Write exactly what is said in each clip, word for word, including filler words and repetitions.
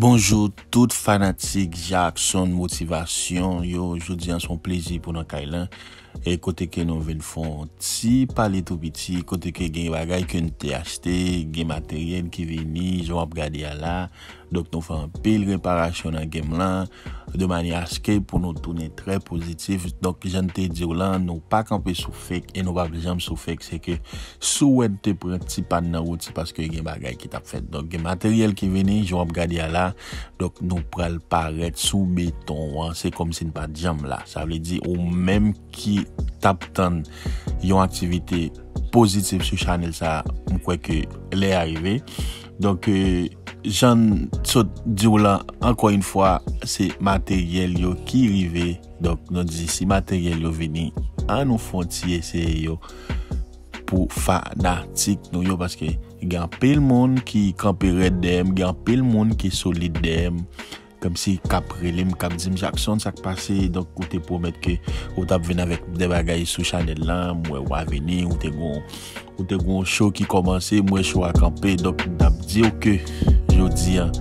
Bonjou tout fanatik Jackson Motivasyon yo, jodi an se yon plezi pou nou kay lan. E kote ke nou vin fè yon ti pale tou piti, kote ke gen bagay ke n te achte, gen materyèl ki vini, jan w ap gade a la. Donk nou fè anpil reparasyon nan game lan, de manyè aske pou nou tounen trè pozitif. Donk jan n te di w lan, nou pa kanpe sou fake e nou p ap janm sou fake. Se ke si w wè n te pran ti pàn nan wout, se paske gen bagay ki t ap fèt. Donk gen materyèl ki vini, jan w ap gade a la. Donk nou pral parèt sou beton an, se kòmsi n pa t janm la. Sa vle di ou menm ki t ap tann yon aktivite pozitif sou chanèl sa, m kwè ke lè a rive. Donk, euh, jan n sot di w lan, ankò yon fwa, se materyèl yo ki rive. Donk nou di si materyèl yo vini, an nou fè yon ti eseye yo pou fanatik nou yo, paske gen anpil moun ki kanpe rèd dèyè m, gen anpil moun ki solid dèyè m, kòmsi k ap rele m, k ap di m, Jackson, sa k pase? Donk ou te pwomèt ke ou t ap vin avèk de bagay sou chanèl lan, m wè w pa vini, ou te gon, ou te gon show ki kòmanse, m wè show a kanpe. Donk m t ap di w ke jodi an,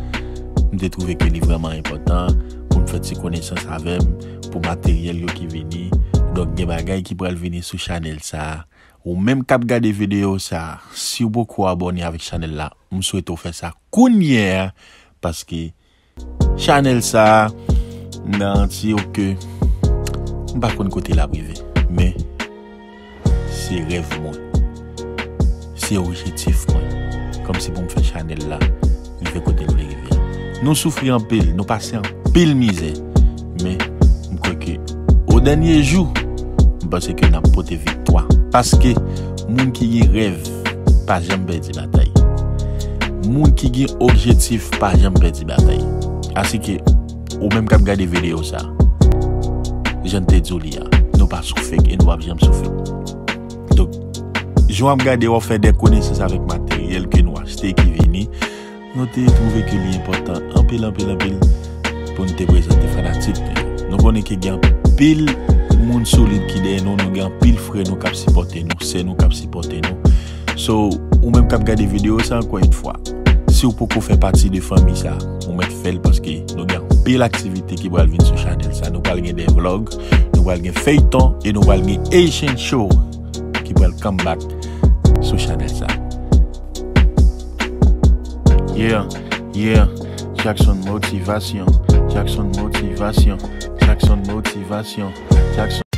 m te twouve ke li vrèman enpòtan pou m fè ti konesans avè m, pou materyèl yo ki vini. Donk gen bagay ki pral vini sou chanèl sa a. Ou menm k ap gade videyo sa a, si w poko abòne avèk chanèl la, m swete w fè sa kounye a, paske chanèl sa a, m garanti w ke m pa konn kote l ap rive, men se rèv mwen, se objektif mwen, kòmsi pou m fè chanèl la rive kote l vle rive a. Nou soufri anpil, nou pase anpil mizè, men m kwè ke o dènye jou, m panse ke n ap pote viktwa. Paske moun ki gen rèv pa janm pèdi batay. Moun ki gen objektif pa janm pèdi batay. Asike, ou menm k ap gade videyo sa, jan n te di w li a, nou pa sou fake e nou p ap janm sou fake. Donk, jan w ap gade, w ap fè de konesans avèk materyèl ke nou achte ki vini. Nou te twouve ke li enpòtan anpil, anpil, anpil pou n te prezante fanatik nou yo. Nou konnen ke gen anpil moun solid ki dèyè nou, nou gen anpil frè nou k ap sipòte nou, sè nou k ap sipòte nou. So, ou menm k ap gade videyo sa, ankò yon fwa, si w poko fè pati de fanmi sa, ou mèt fè l, paske nou gen anpil aktivite ki pral vin sou chanèl sa. Nou pral gen de vlog, nou pral gen feyton e nou pral gen Haitian Show ki pral come back sou chanèl sa. Yeah, yeah. Jackson Motivasyon, Jackson Motivasyon, Jackson Motivasyon, Jackson